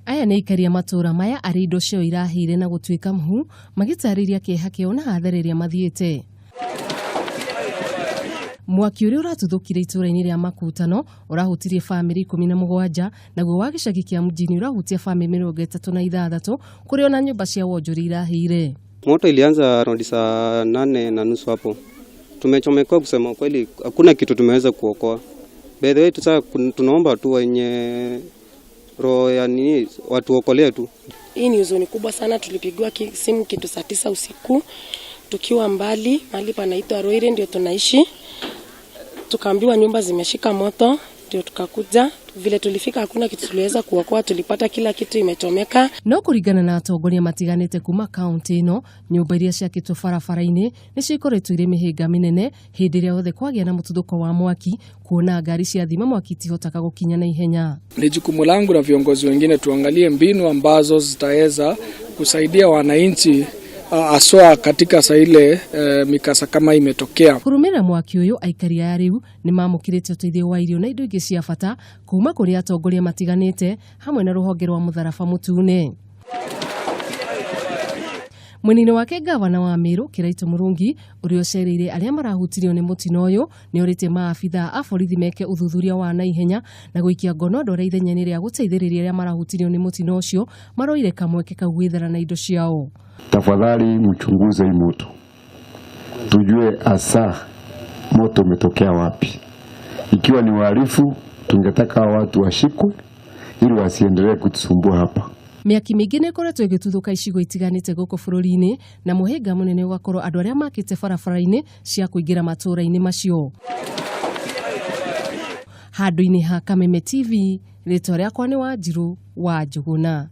Aya nĩ aikari a matũũra maya arĩa indo ciao irahĩire na gũtuĩka mũhu, magĩtarĩria kĩeha kĩao na hathara ĩrĩa mathiĩte. Mwaki ũrĩa ũratuthũkire itũũra-inĩ rĩa Makutano ũrahutirie bamĩrĩ 17, naguo wa gĩcagi kĩa Mjini ũrahutia bamĩrĩ 36, kũrĩa ona nyũmba cia wonjoria irahĩire. Moto ilianza around saa 8:30 hapo. Tumechomekewa kusema kweli, hakuna kitu tumeweza kuokoa. By the way, sasa tunaomba tu wenye roho ya nini watuokolee tu. Hii ni huzuni kubwa sana. Tulipigiwa simu kitu saa 9 usiku tukiwa mbali, mahali panaitwa Roire ndio tunaishi. Tukaambiwa nyumba zimeshika moto, ndio tukakuja. Vile tulifika hakuna kitu tuliweza kuokoa, tulipata kila kitu imechomeka. No kũringana na atongoria matiganĩte kuma kaunti ĩno, nyũmba iria ciakĩtwo barabara-inĩ nĩcio ikoretwo irĩ mĩhĩnga mĩnene hĩndĩ ĩrĩa yothe kwagĩa na mũtuthũko wa mwaki, kuona ngari cia thima mwaki itihotaga gũkinya na ihenya. Ni jukumu langu na viongozi wengine tuangalie mbinu ambazo zitaweza kusaidia wananchi haswa katika saa ile mikasa kama imetokea. Kũrũmĩrĩra mwaki ũyũ, aikari aya rĩu nĩ mamũkĩrĩte ũteithio wa irio na indo ingĩ cia bata kuma kũrĩ atongoria matiganĩte hamwe na rũhonge rwa Mũtharaba Mũtune. Mwena-inĩ wake gavana wa Meru Kiraito Murungi ũrĩa ũcereire arĩa marahutirio nĩ mũtino ũyũ nĩ orĩtie maabithaa a borithi meke ũthuthuria wa naihenya na gũikia ngono andũ arĩa ithenya-inĩ rĩa gũteithĩrĩria arĩa marahutirio nĩ mũtino ũcio maroire kamweke kau gwĩthara na indo ciao. Tafadhali mchunguze hii moto, tujue hasa moto umetokea wapi. Ikiwa ni wahalifu, tungetaka watu washikwe ili wasiendelee kutusumbua hapa. Mĩaki mĩingĩ nĩ ĩkoretwo ĩgĩtuthũka icigo itiganĩte gũkũ bũrũri-inĩ na mũhĩnga mũnene ũgakorwo andũ arĩa makĩte barabara-inĩ cia kũingĩra matũũra-inĩ macio. Handũ-inĩ ha Kameme TV, rĩtwa rĩakwa nĩ Wanjirũ wa Njũgũna.